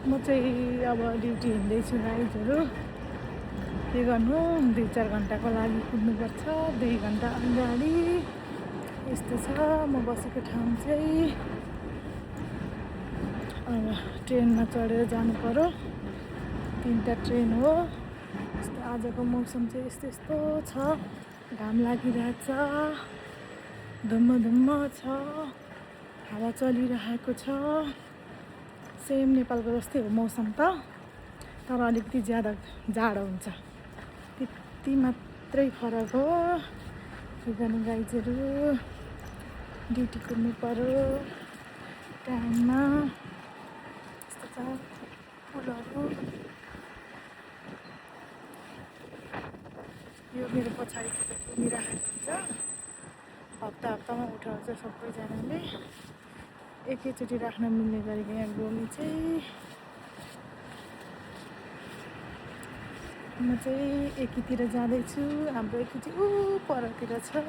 म चाहिँ अब ड्युटी हिँड्दैछु गाइजहरू। के गर्नु, 2-4 घन्टाको लागि कुद्नुपर्छ, 2 घन्टा अगाडि। यस्तो छ म बसेको ठाउँ चाहिँ। अब ट्रेनमा चढेर जानु पर्यो, 3टा ट्रेन हो। यस्तो आजको मौसम चाहिँ यस्तो यस्तो छ, घाम लागिरहेछ, धुम्म छ, हावा चलिरहेको छ। सेम नेपालको जस्तै हो मौसम त, तर अलिकति ज्यादा जाडो हुन्छ, त्यति मात्रै फरक हो। के गर्नु गाइजहरू, ड्युटी कुद्नु पर्यो टाइममा। यस्तो छ फुलहरू। यो मेरो पछाडि चाहिँ घुमिरहेको हुन्छ, हप्तामा उठाउँछ सबैजनाले। एकैचोटि राख्न मिल्ने गरेको यहाँ गोमी चाहिँ। म चाहिँ एकीतिर जाँदैछु, हाम्रो एकी चाहिँ ऊ परतिर छ।